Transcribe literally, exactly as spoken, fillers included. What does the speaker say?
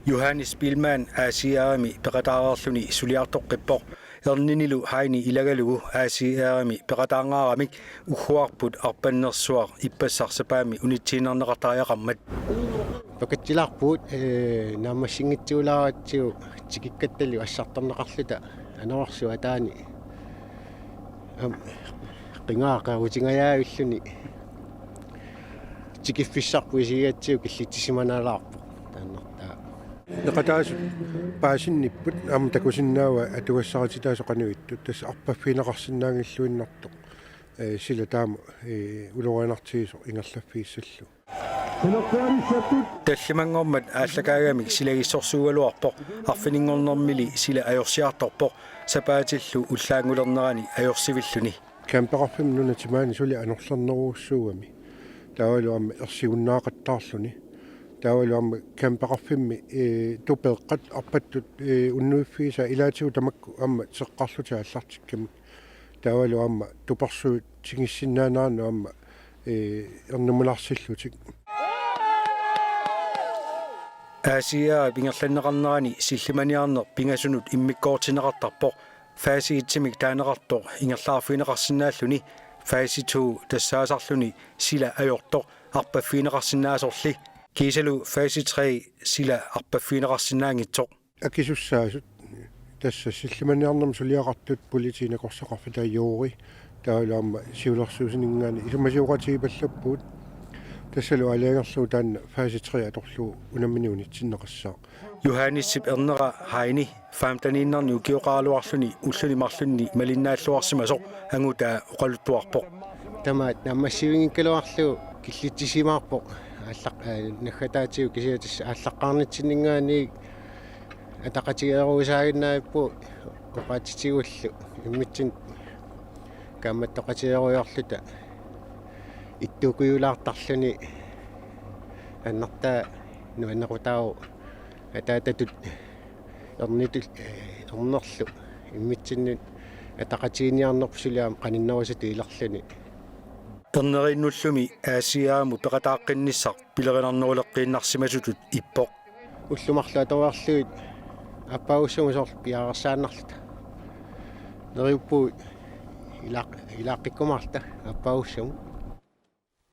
Johannes Biilmann A C R-imi peqataareerluni suliartoqqippoq. Erninilu Heini ilagalugu A C R-imi peqataangaaramik ugguarput arpannersuaq ippassaq sapaammi unitsiinnarneqartariaqarmat. Pakatsilaarpugut, ee, naammassinngitsuulaaratsigu tikikkattali assartorneqarluta anorersuaq ataani. Am, qingaaqarutingajaavilluni tikiffissarput isigigatsigu killitsisimanalaarpoq taannartaa. Peqataasut paasinnipput aamma takusinnaavaa atugassarititaasut qanoq ittut, tassa arpaffigineqarsinnaanngilluinnartoq, ee, sila taama, ee, ulorianartigisoq ingerlaffigissallugu. Tallimanngormat aallakaagamik silagissorsuugaluarpoq, arfininngornermili sila ajorsiartorpoq, sapaatillu ullaanngulernerani ajorsivilluni. Campeqarfimmi nunat timaani suli anorlernerujussuugami. Taavalu aamma ersigunnaaqattaarluni. Taavalu aamma campeqarfimmi, ee, tupeeqqat arpattut, ee, unnuiffigisaat ilaatigut tamakku aamma teqqarlutik aallartikkamik. Taavalu aamma tupersuit tigissinnaaneranut aamma, ee, ernumalarsillutik. A C R-ip ingerlanneqarnerani sillimaniarneq pingasunut immikkoortinneqartarpoq. Fase et-imik taaneqartoq ingerlaarfigineqarsinnaalluni, fase to tassaasarluni sila ajortoq arpaffigineqarsinnaasorli. Kiisalu fase tre sila arpaffigineqarsinnaanngitsoq. Akisussaasut, tassa sillimaniarnermi suliaqartut politiit nakorsaqarfitai juuri, taavalu aamma siulersuisuninngaanniit isumasioqatigiipallappugut. Tassalu aalajangerlugu taanna fase tre atorlugu unammineq unitsinneqassaaq. Johannesip ernera Heini femteniinnarnik ukioqaraluarluni ulluni marlunni malinnaalluarsimasoq angutaa oqaluttuarpoq. Tamaat naammassivinngikkaluarlugu killitsisimaarpoq aallaq-, ee, naggataatigut kisianni tassa aallaqqaarnitsinninngaanniit ataqatigeeruisaaginnarpugut oqaatsitigullu immitsinnut kaammattoqatigeerujoorluta ittuukujulaartarluni. Taannartaa nuannequtaavoq ataatatut ernitut, ee, ernerlu immitsinnut ataqatigiinniarnerput suli aamma qaninnerusutut ilerluni. Erneriinnullumi A C R-imut peqataaqqinnissaq pilerinarneruleqqiinnarsimasutut ippoq. Ullut marluk atoreerlugit aappaagussumut soorlu piareersaannarluta. Neriuppugut ilaaq-, ilaaqqikkumaarluta aappaagussumut.